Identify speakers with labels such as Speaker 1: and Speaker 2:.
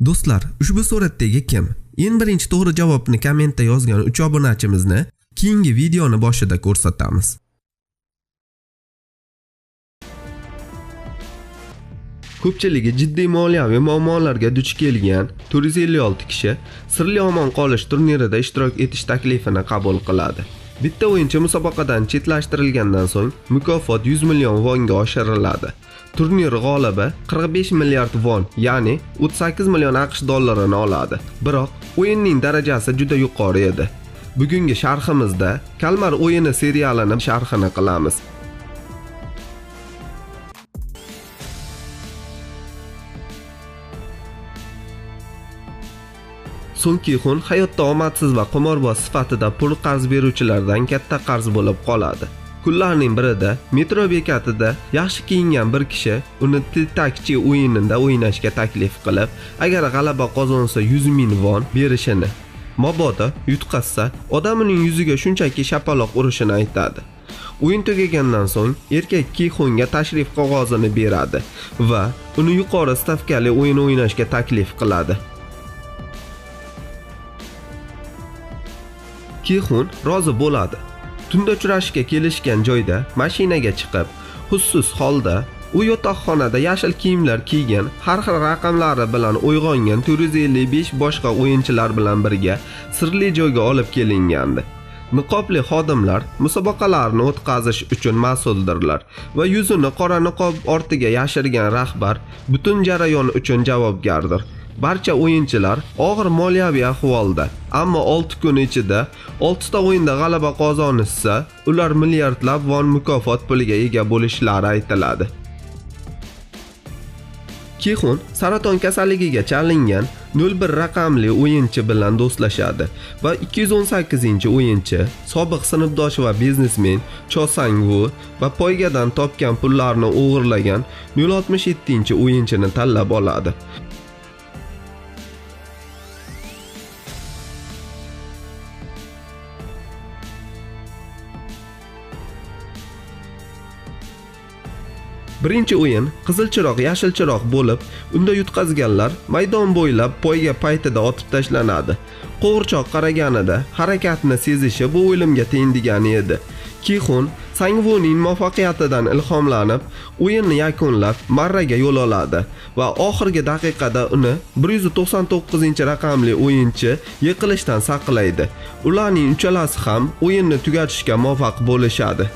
Speaker 1: Do'stlar, ushbu suratdagi kim? Eng birinchi to'g'ri javobni kommentda yozgan 3 obunachimizni keyingi videoni boshida ko'rsatamiz. Ko'pchiligi jiddiy moliyaviy muammolarga duch kelgan 456 kishi sirli omon qolish turnirida ishtirok etish taklifini qabul qiladi. Bitta o'yinchi musobaqadan chetlashtirilgandan so'ng mukofot 100 million vonga oshiriladi. Turnir g'olibi 45 milliard von, ya'ni 38 million AQSh dollarini oladi. Biroq o'yinning darajasi juda yuqori edi. Bugungi sharhimizda Kalmar o'yini serialini sharhini qilamiz. Son Ki-hun hayotda omadsiz va qimorboz sifatida pul qarz beruvchilardan katta qarz bo'lib qoladi. Kunlarning birida metro bekatida yaxshi kiyingan bir kishi uni tiltakchi o'yinida o'ynashga taklif qilib, agar g'alaba qozonsa 100 ming von berishini, mabodo yutqazsa odam uning yuziga shunchaki shapaloq urishini aytadi. O'yin tugagandan so'ng erkak Ki-hunga tashrif qog'ozini beradi va uni yuqori stavkali o'yin o'ynashga taklif qiladi. Ki-hun rozi bo'ladi. Tunda uchrashishga kelishgan joyda mashinaga chiqib, hushsiz holda u yotoqxonada yashil kiyimlar kiygan, har xil raqamlari bilan uyg'ongan 455 boshqa o'yinchilar bilan birga sirli joyga olib kelingandi. Niqobli xodimlar musobaqalarni o'tkazish uchun mas'uldirlar va yuzini qora niqob ortiga yashirgan rahbar butun jarayon uchun javobgardir. Barcha o'yinchilar og'ir moliyaviy ahvolda, ammo 6 kun ichida 6 ta o'yinda g'alaba qozonishsa, ular milliardlab von mukofot puliga ega bo'lishlari aytiladi. Ki-hun saraton kasalligiga chalingan 01 raqamli o'yinchi bilan do'stlashadi va 218-o'yinchi, sobiq sinfdosh va biznesmen Cho Sang-woo va poygadan topgan pullarni o'g'irlagan 067-o'yinchini tanlab oladi. Birinchi o'yin qizil chiroq, yashil chiroq bo'lib, unda yutqazganlar maydon bo'ylab poyga paytida otib tashlanadi. Qo'g'irchoq qaraganida harakatni sezishi bu o'limga teng degani edi. Ki-hun Sang-wooning muvaffaqiyatidan ilhomlanib, o'yinni yakunlab marraga yo'l oladi va oxirgi daqiqada uni 199-raqamli o'yinchi yiqilishdan saqlaydi. Ularning uchalasi ham o'yinni tugatishga muvaffaq bo'lishadi.